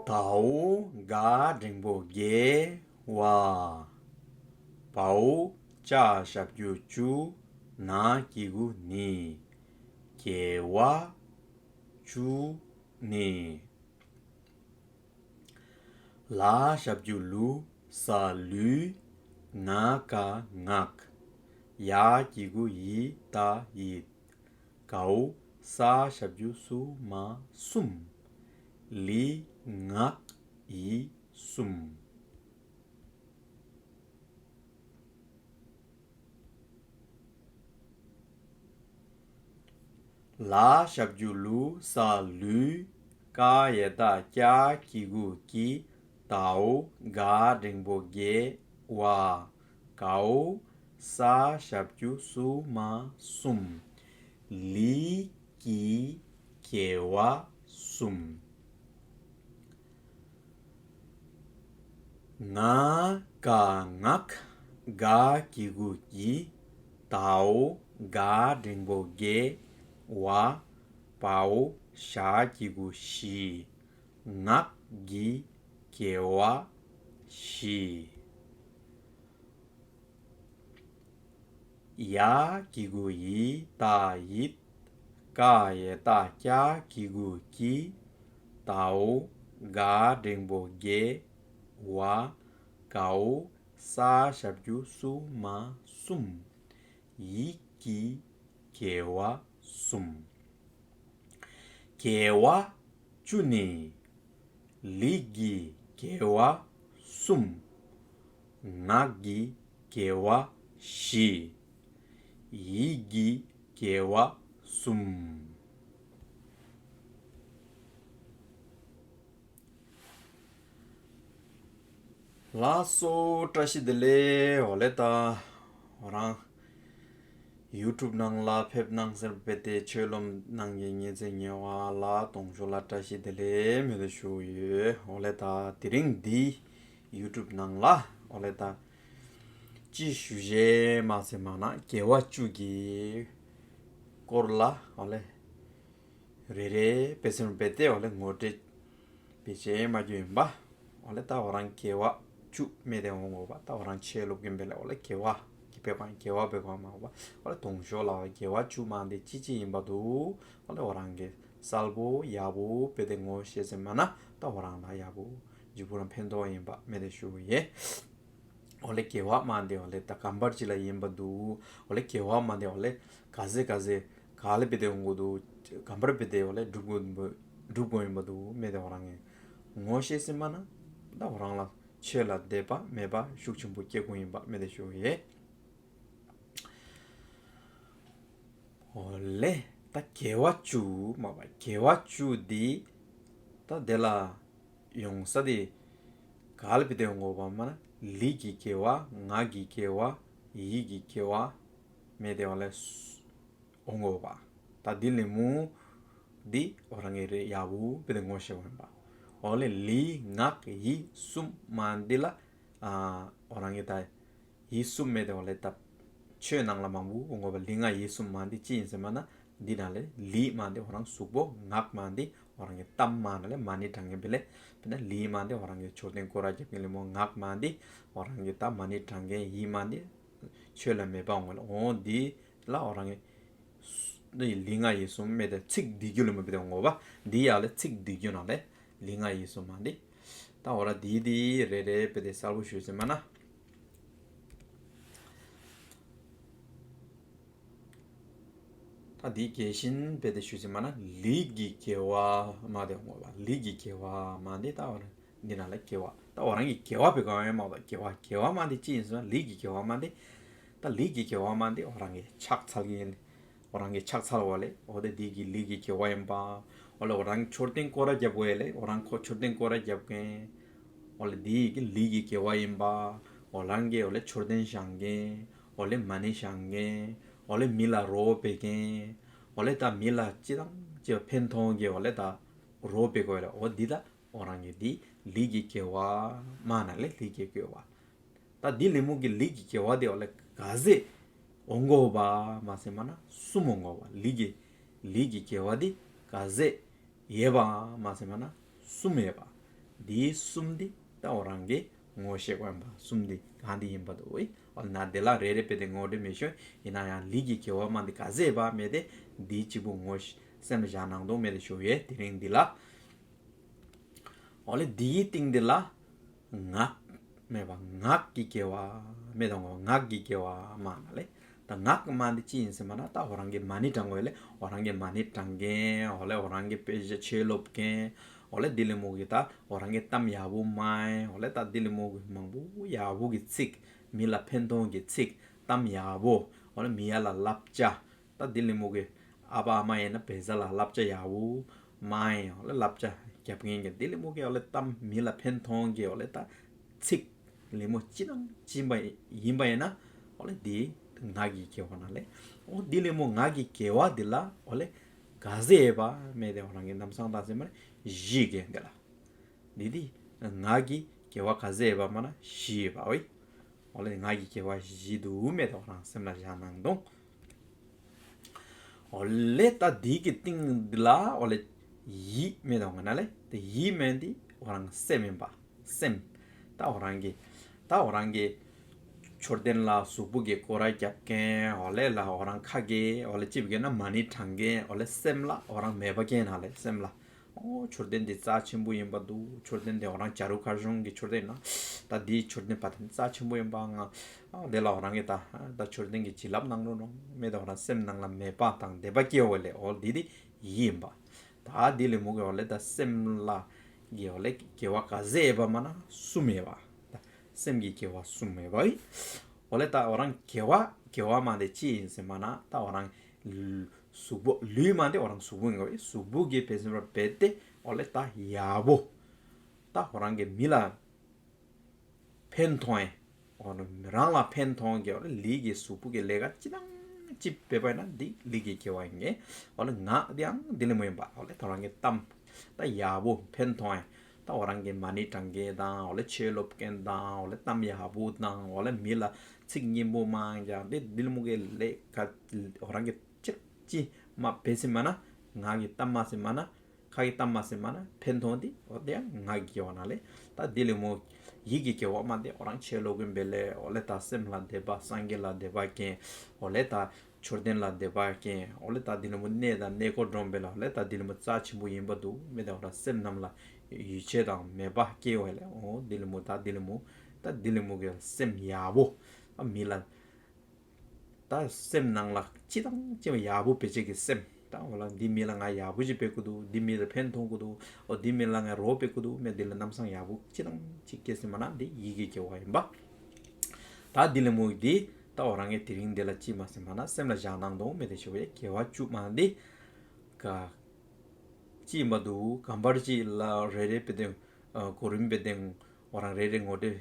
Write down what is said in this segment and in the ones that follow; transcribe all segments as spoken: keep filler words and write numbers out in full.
དའོ་ག་འགྲེང་བུ་གེ་ཝ། བའོ་ཅ་ཞབས་ཀྱུ་ཅུ། ན་གི་གུ་ནི། གེ་ཝ་ཅུ་ནི། ལ་ཞབས་ཀྱུ་ལུ། ས་ལུས། ང་ག་ངག། ཡ་གི་གུ་ཡི། ད་ཡིད། གའོ་ས་ཞབས་ཀྱུ་སུ། མ་སུམ། ལི་ངག་ཡིད་གསུམ། ལ་ཞབས་ཀྱུ་ལུ། ས་ལུས། ཀ་ཡ་བཏགས་སྐྱ་གི་གུ་ཀྱི། དའོ་ག་འགྲེང་བུ་གེ་ཝ། གའོ་ས་ཞབས་ཀྱུ་སུ། མ་སུམ། ལི་གི་གེ་ཝ་སུམ། ང་ག་ངག། ག་གི་གུ་གི། དའོ་ག་འགྲེང་བུ་གེ་ཝ། བའོ་ཞ་གི་གུ་ཞི། ངག་གི་གེ་ཝ་ཞི། ཡ་གི་གུ་ཡི། ད་ཡིད། ཀ་ཡ་བཏགས་སྐྱ་གི་གུ་ཀྱི། དའོ་ག་འགྲེང་བུ་གེ་ཝ། གའོ་ས་ཞབས་ཀྱུ་སུ། མ་སུམ། ཡི་གི་གེ་ཝ་སུམ། གེ་ཝ་ཅུ་ནི། ལི་གི་གེ་ཝ་སུམ། ངག་གི་གེ་ཝ་ཞི། ཡི་གི་གེ་ཝ་སུམ། ལགས་སོ། བཀྲ་ཤིས་བདེ་ལེགས། འོ་ལེ་ད་ང་རང་ཡུ་ཊུབ་ནང་ལ་ཕེབས་གནང་ཟེར་བེ་ཏེ་ཆོས་ལོམ་གནང་གི་ཉེ་ཚེ་ཉེ་བ་ལ་དུང་ཞོ་ལ་བཀྲ་ཤིས་བདེ་ལེགས་མེ་དེ་ཞུ་ཡོད། འོ་ལེ་ད་དེ་རིང་འདི་ཡུ་ཊུབ་ནང་ལ་འོ་ལེ་ད་ཅི་ཞུ་ཞེས་མ་ཟེར་མ་ན་གེ་ཝ་ཅུ་གི་སྐོར་ལ་འོ་ལེ་རེ་རེ་བེ་སེམས་བེ་ཏེ་འོ་ལེ་ངོ་སྤྲོད་བེ་ཅེ་མ་གྱུ་ཡིན་པ། འོ་ལེ་ད་ང་རང་གེ་ཝ་ཅུ་མེ་དེ་འོང་གོ་བ། ད་ང་རང་ཆེ་ལོབ་གིན་བེ་ལེ་འོ་ལེ་གེ་ཝ་གི་བེ་གོ་གེ་ཝ་བེ་གོ་མ་འོ་བ། འོ་ལེ་དུང་ཞོ་ལ་གེ་ཝ་ཅུ་མ་འདི་ཅི་ཅི་ཡིན་པ་འདུག་འོ་ལེ་ང་རང་གི་གསལ་པོ་ཡག་པོ་བེ་ཏེ་ངོ་ཤེས་ཟེར་མ་ན་ད་ང་རང་ལ་ཡག་པོ་ཇི་བོ་རང་ཕན་ཐོགས་ཡིན་པ་མེ་དེ་ཞུ་ཡེ། འོ་ལེ་གེ་ཝ་མ་འདི་འོ་ལེ་ད་གམ་པར་ཅི་ལ་ཡིན་པ་འདུག་འོ་ལེ་གེ་ཝ་མ་འདི་འོ་ལེ་ག་ཟེ་ག་ཟེ་ག་ལེ་བེ་ཏེ་འོང་གོ་འདུག་གམ་པར་བེ་ཏེ་འོ་ལེ་སྒྲུབ་དགོས་སྒྲུབ་དགོས་ཡིན་པ་འདུག་མེ་དེ་ང་རང་གི་ངོ་ཤེས་ཟེར་མ་ན་ད་ང་རང་ལ་ཆོས་ལ་དད་པ་མེད་པ་ཤུགས་ཆེན་པོ་སྐྱེ་དགོས་ཡིན་པ་མེ་དེ་ཞུ་ཡེ། འོ་ལེ་ད་གེ་ཝ་ཅུ་མ་བ་གེ་ཝ་ཅུ་འདི་ད་དེ་ལ་ཡོང་ས་འདི་ག་ལེ་བེ་ཏེ་འོང་གོ་བ་མ་ན་ལི་གི་གེ་ཝ་ངག་གི་གེ་ཝ་ཡི་གི་གེ་ཝ་མེ་དེ་འོ་ལེ་འོང་གོ་བ། ད་འདི་ལེ་མུ་འདི་ང་རང་གི་རེ་ཡག་པོ་བེ་ཏེ་ངོ་ཤེས་དགོས་ཡིན་པ། འོ་ལེ་ལི་ངག་ཡི་གསུམ་མ་འདི་ལ་ཨ་ང་རང་གི་ད་ཡིད་གསུམ་མེ་དེ་འོ་ལེ་ད་ཆོས་ནང་ལ་མང་པོ་འོང་གོ་བ། ལི་ངག་ཡིད་གསུམ་མ་འདི་ཅི་ཡིན་ཟེར་མ་ན་འདི་ནང་ལེ་ལི་མ་འདི་ང་རང་གཟུགས་པོ། ངག་མ་འདི་ང་རང་གི་གཏམ་མ་ནང་ལེ་མ་ཎི་བགྲང་མཁན་བེ་ལེ། དཔེར་ན་ལི་མ་འདི་ང་རང་གི་མཆོད་རྟེན་སྐོར་ར་རྒྱབ་མཁན་ལེ་མོ། ངག་མ་འདི་ང་རང་གི་ད་མ་ཎི་བགྲང་མཁན། ཡིད་མ་འདི་ཆོས་ལ་མོས་པ་འོང་གོ་ལེ། འོ་འདི་ལ་ང་རང་གི་ལི་ངག་ཡིད་གསུམ་མེ་དེ་ཚིག་འདི་གུ་ལེ་མོ་བེ་དེ་འོང་གོ་བ། འདི་ཡ་ལེ་ཚིག་འདི་གུ་ནང་ལེ་ལི་ངག་ཡིད་གསུམ་མ་འདི། ད་འོ་ར་འདི་འདི་རེ་རེ་བེ་ཏེ་གསལ་པོ་ཞུ་ཟེར་མ་ན། ད་འདི་གལ་ཆེན་བོ་དེ་ཞུ་ཅེས་མ་ན་ལུས་ཀྱི་དགེ་བ་མ་དེ་འོང་བ། ལུས་ཀྱི་དགེ་བ་མ་དེ་ད་འོ་འདི་ནང་ལ་དགེ་བ། ད་འོ་རང་གི་དགེ་བ་བོ་ག་ཡིན་མ་ད་དགེ་བ་དགེ་བ་མ་དེ་ཅི་ཡིན་ཟེར་ན་ལུས་ཀྱི་དགེ་བ་མ་དེ། ད་ལུས་ཀྱི་དགེ་བ་མ་དེ་འོ་རང་གི་ཕྱག་འཚལ་གྱིན། འོ་རང་གི་ཕྱག་འཚལ་བ་ལེ། འོ་དེ་འདི་གི་ལུས་ཀྱི་དགེ་བ་ཡིན་པ། འོ་ལེ་འོ་རང་མཆོད་རྟེན་སྐོར་ར་རྒྱབ་དགོས་ལེ། འོ་རང་ཁོ་མཆོད་རྟེན་སྐོར་ར་རྒྱབ་མཁན། འོ་ལེ་འདི་གི་ལུས་ཀྱི་དགེ་བ་ཡིན་པ། འོ་རང་གི་འོ་ལེ་མཆོད་རྟེན་བཞེངས་མཁན། འོ་ལེ་མ་ཎི་བཞེངས་མཁན། འོ་ལེ་མི་ལ་རོགས་འབད་མཁན། འོ་ལེ་ད་མི་ལ་ཅི་དང་ཅི་ཕན་ཐོགས་མཁན་འོ་ལེ་ད་རོགས་འབད་དགོས་ལེ། འོ་འདི་ད་འོ་རང་གི་འདི་ལུས་ཀྱི་དགེ་བ་མ་ན་ལེ། ལུས་ཀྱི་དགེ་བ། ད་འདི་ལེ་མོ་གི་ལུས་ཀྱི་དགེ་བ་དེ་འོ་ལེ་ག་ཟེ་འོང་དགོ་པ་མ་ཟེར་མ་ན་གསུམ་འོང་དགོ་པ། ལུས་ཀྱི་ལུས་ཀྱི་དགེ་བ་དེ་ག་ཟེ་ཡོད་པ་མ་ཟེར་མ་ན་གསུམ་ཡོད་པ། འདི་གསུམ་དེ་ད་འོ་རང་གི་ངོ་ཤེས་དགོ་ཡིན་པ། གསུམ་དེ་གང་དེ་ཡིན་པ་དོ་ཨི། འོ་ན་དེ་ལ་རེ་རེ་བོ་དེ་ངོ་སྤྲོད་མི་ཞུ། ཡིན་ན་ཡང་ལུས་ཀྱི་དགེ་བ་མ་དེ་ག་ཟེ་ཡོད་པ་མེད་དེ་འདི་གཅིག་པོ་ངོ་ཤེས་སེམས་ལ་བཞག་གནང་དོ་མེད་དེ་ཞུ་ཡེ་དེ་རིང་འདི་ལ། འོ་ལེ་འདིའི་སྟེང་འདི་ལ་ངག་མེད་པ། ངག་གི་དགེ་བ་མེད་དོ་འོ། ངག་གི་དགེ་བ་མ་ན་ལེ། ད་ངག་མ་དེ་ཅི་ཡིན་ཟེར་མ་ན་ད་འོ་རང་གི་མ་ཎི་བགྲང་དགོས་ལེ། འོ་རང་གི་མ་ཎི་བགྲང་མཁན། འོ་ལེ་འོ་རང་གི་དཔེ་ཆ་ཆོས་སློབ་མཁན། འོ་ལེ་འདི་ལེ་མོ་གི་ད་འོ་རང་གི་གཏམ་ཡག་པོ་སྨྲ་ཡེ། འོ་ལེ་ད་འདི་ལེ་མོ་གི་མང་པོ་ཡག་པོ་གི་ཚིག་མི་ལ་ཕན་ཐོགས་ཀྱི་ཚིག་གཏམ་ཡག་པོ། འོ་ལེ་མི་ཡ་ལ་བསླབ་བྱ། ད་འདི་ལེ་མོ་གི་ཨ་པ་ཨ་མ་ཡིན་ན་བོད་ཟླ་ལ་བསླབ་བྱ་ཡག་པོ་སྨྲ་ཡེ། འོ་ལེ་བསླབ་བྱ་རྒྱབ་མཁན་གྱི་འདི་ལེ་མོ་གི་འོ་ལེ་གཏམ་མི་ལ་ཕན་ཐོགས་ཀྱི་འོ་ལེ་ད་ཚིག་ལེ་མོ་ཅི་དང་ཅི་ཡིན་པ་ཡིན་ན་འོ་ལེ་འདི་ངག་གི་དགེ་བ་ན་ལེ། འོ་འདི་ལེ་མོ་ངག་གི་དགེ་བ་འདི་ལ་འོ་ལེ་ག་ཟེ་ཡོད་པ་མེད་དེ་འོ་རང་གི་ལམ་སང་ད་ཟེར་མ་ན་བཞི་གི་འདི་ལ། འདི་འདི་ངག་གི་དགེ་བ་ག་ཟེ་ཡོད་པ་མ་ན་བཞི་ཡོད་པ་ཨོ་ཨི། འོ་ལེ་ངག་གི་དགེ་བ་བཞི་འདུག་མེད་དེ་འོ་རང་སེམས་ལ་བཞག་གནང་དོ། འོ་ལེ་ད་འདི་གི་སྟེང་འདི་ལ་འོ་ལེ་ཡིད་མེད་དེ་འོ་ན་ལེ། ད་ཡིད་མེད་འདི་འོ་རང་སེམས་ཡིན་པ། སེམས། ད་འོ་རང་གི་ད་འོ་རང་གི་མཆོད་རྟེན་ལ་གཟུགས་པོ་གི་སྐོར་ར་རྒྱབ་མཁན། འོ་ལེ་ལ་འོ་རང་ཁ་གི་འོ་ལེ་ཅིབ་གི་ན་མ་ཎི་བགྲང་མཁན། འོ་ལེ་སེམས་ལ་འོ་རང་མེད་པ་མཁན་ན་ལེ་སེམས་ལ། འོ་མཆོད་རྟེན་འདི་རྩ་ཆེན་པོ་ཡིན་པ་འདུག་མཆོད་རྟེན་འདི་འོ་རང་བྱ་རུང་དཀར་གཞོང་གི་མཆོད་རྟེན་ན་ད་འདིའི་མཆོད་རྟེན་པ་དེ་རྩ་ཆེན་པོ་ཡིན་པ་ང་། ཨ་དེ་ལ་འོ་རང་གི་ད་ད་མཆོད་རྟེན་གྱི་བྱིན་རླབས་གནང་རོགས་གནང་མེད་དེ་འོ་རང་སེམས་ནང་ལ་མེད་པ་དང་དད་པ་སྐྱེ་བ་ལེ་འོ་འདི་འདི་ཡིད་ཡིན་པ། ད་འདི་ལེ་མོ་གི་འོ་ལེ་ད་སེམས་ལ་གི་འོ་ལེ་དགེ་བ་ག་ཟེ་ཡོད་པ་མ་ན་གསུམ་ཡོད་པ། ད་སེམས་ཀྱི་དགེ་བ་གསུམ་ཡོད་པ་ཨི། འོ་ལེ་ད་འོ་རང་དགེ་བ་དགེ་བ་མ་དེ་ཅི་ཡིན་ཟེར་མ་ན་ད་འོ་རང་གཟུགས་པོ་ལུས་མ་དེ་འོ་རང་གཟུགས་པོ་ཡིན་གོ་ཨི། གཟུགས་པོ་གི་བེ་སེམས་ར་བེ་ཏེ་འོ་ལེ་ད་ཡག་པོ་ད་འོ་རང་གི་མི་ལ་ཕན་ཐོགས་ཡེ། འོ་ན་རང་ལ་ཕན་ཐོགས་ཀྱི་འོ་ལེ་ལུས་ཀྱི་གཟུགས་པོ་གི་ལས་ཀ་ཅི་དང་ཅི་འབད་པ་ཡིན་ན་འདི་ལུས་ཀྱི་དགེ་བ་ཡིན་གྱི། འོ་ལེ་ངག་འདི་ཡང་འདི་ལེ་མོ་ཡིན་པ། འོ་ལེ་ད་རང་གི་གཏམ་ད་ཡག་པོ་ཕན་ཐོགས་ཡེ། ད་འོ་རང་གི་མ་ཎི་བགྲང་མཁན་དང་འོ་ལེ་ཆོས་སློབ་མཁན་དང་འོ་ལེ་གཏམ་ཡག་པོ་དང་འོ་ལེ་མི་ལ་ཚིག་སྙན་པོ་སྨྲ་ཡེ་འདི་འདི་ལེ་མོ་གི་ལས་ཀ་འོ་རང་གི་ཅི་ཅི་མ་འབད་ཟེར་མ་ན་ངག་གི་གཏམ་མ་ཟེར་མ་ན། ཁ་གི་གཏམ་མ་ཟེར་མ་ན་ཕན་ཐོགས་འདི་འོ་དེ་ཡང་ངག་གི་དགེ་བ་ན་ལེ། ད་འདི་ལེ་མོ་ཡིད་ཀྱི་དགེ་བ་མ་དེ་འོ་རང་ཆོས་སློབ་མཁན་འབད་ལེ་འོ་ལེ་ད་སེམས་ལ་དད་པ་སངས་རྒྱས་ལ་དད་པ་མཁན། འོ་ལེ་ད་མཆོད་རྟེན་ལ་དད་པ་མཁན། འོ་ལེ་ད་འདི་ལེ་མོ་གནས་དང་གནས་སྐོར་སྒྲོམ་འབད་ལེ་འོ་ལེ་ད་འདི་ལེ་མོ་རྩ་ཆེན་པོ་ཡིན་པ་འདུག་མེད་དེ་འོ་རང་སེམས་ནང་ལ་ཡིད་ཆེས་དང་མོས་པ་སྐྱེ་བ་ལེ། འོ་འདི་ལེ་མོ་ད་འདི་ལེ་མོ་ད་འདི་ལེ་མོ་གི་སེམས་ཡག་པོ་ཨ་མི་ལ། ད་སེམས་ནང་ལ་ཅི་དང་ཅི་ཡག་པོ་འབད་ཅེས་ཀྱི་སེམས། ད་འོ་ལེ་འདི་མི་ལ་ང་ཡག་པོ་ཅིག་འབད་དགོས་འདུག་འདི་མི་ལ་ཕན་ཐོགས་དགོས་འདུག་འོ་འདི་མི་ལ་ང་རོགས་འབད་དགོས་འདུག་མེད་འདི་ལ་ལམ་སང་ཡག་པོ་ཅི་དང་ཅི་སྐྱེ་ཟེར་མ་ན་འདི་ཡིད་ཀྱི་དགེ་བ་ཡིན་པ། ད་འདི་ལེ་མོ་འདི་ད་འོ་རང་གི་དེ་རིང་འདི་ལ་ཅི་མ་ཟེར་མ་ན་སེམས་ལ་བཞག་གནང་དོ་མེད་དེ་ཞུ་བའི་དགེ་བ་བཅུ་མ་འདི་ག་ཅི་ཡིན་པ་འདུག་ག་འབད་ཅི་ལ་རེ་རེ་བོ་དེ་གོ་རིམ་བོ་དེ་འོ་རང་རེ་རེ་ངོ་སྤྲོད་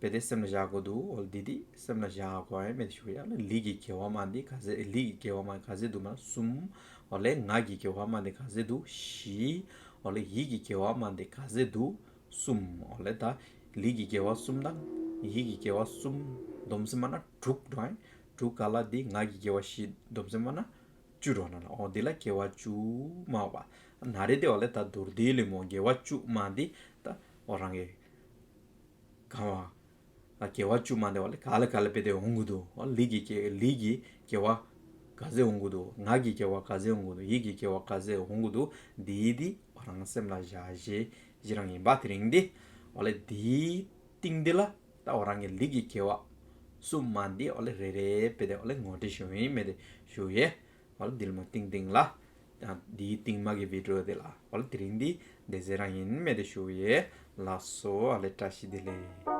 འབད་དེ་སེམས་ལ་བཞག་དགོས་འདུག་འོ་ལེ་འདི་འདི་སེམས་ལ་བཞག་དགོས་ཡ་མེད་ཞུ་ཡ་ལེ། ལུས་ཀྱི་དགེ་བ་མ་འདི་ག་ཟེ་ལུས་ཀྱི་དགེ་བ་མ་ག་ཟེ་འདུག་མ་ན་གསུམ། འོ་ལེ་ངག་གི་དགེ་བ་མ་འདི་ག་ཟེ་འདུག་བཞི། འོ་ལེ་ཡིད་ཀྱི་དགེ་བ་མ་འདི་ག་ཟེ་འདུག་གསུམ། འོ་ལེ་ད་ལུས་ཀྱི་དགེ་བ་གསུམ་དང་ཡིད་ཀྱི་དགེ་བ་གསུམ་བསྡོམས་ཟེར་མ་ན་དྲུག་འགྲོ་ཡ། དྲུག་ག་ལ་འདི་ངག་གི་དགེ་བ་བཞི་བསྡོམས་ཟེར་མ་ན་བཅུ་འགྲོ་ན་ལེ། འོ་འདི་ལ་དགེ་བ་བཅུ་མ་བ། ན་རེ་དེ་འོ་ལེ་ད་མདོར་བསྡུས་ལེ་མོ་དགེ་བ་བཅུ་མ་འདི་ད་འོ་རང་གི་ག་བ། ཨ་དགེ་བ་བཅུ་མ་འདི་འོ་ལེ་ག་ལ་ག་ལ་འབད་དེ་འོང་གི་འདུག་འོ་ལུས་ཀྱི་དགེ་ལུས་ཀྱི་དགེ་བ་ག་ཟེ་འོང་གི་འདུག་ངག་གི་དགེ་བ་ག་ཟེ་འོང་གི་འདུག་ཡིད་ཀྱི་དགེ་བ་ག་ཟེ་འོང་གི་འདུག་འདི་འདི་འོ་རང་སེམས་ལ་བཞག་ཞེས་ཞེས་རང་ཡིན་པ་དེ་རིང་འདི་འོ་ལེ་འདི་སྟེང་འདི་ལ་ད་འོ་རང་གི་ལུས་ཀྱི་དགེ་བ་གསུམ་མ་འདི་འོ་ལེ་རེ་རེ་བོ་དེ་འོ་ལེ་ངོ་སྤྲོད་ཞུ་ཡིན་མེད་དེ་ཞུ་ཡེ། ཝ་ལ་དིལ་མ་ཏིང་ཏིང་ལ། ཨ་དིལ་ཏིང་མ་གི་བི་ཌིའོ་དེ་ལ། ཝ་ལ་དེ་རིང་འདི་དེ་ཟེར་རང་ཨིན། མེ་དེ་ཤུ་ཡེ་ལ་སོ་ཨ་ལེ་བཀྲ་ཤིས་བདེ་ལེགས།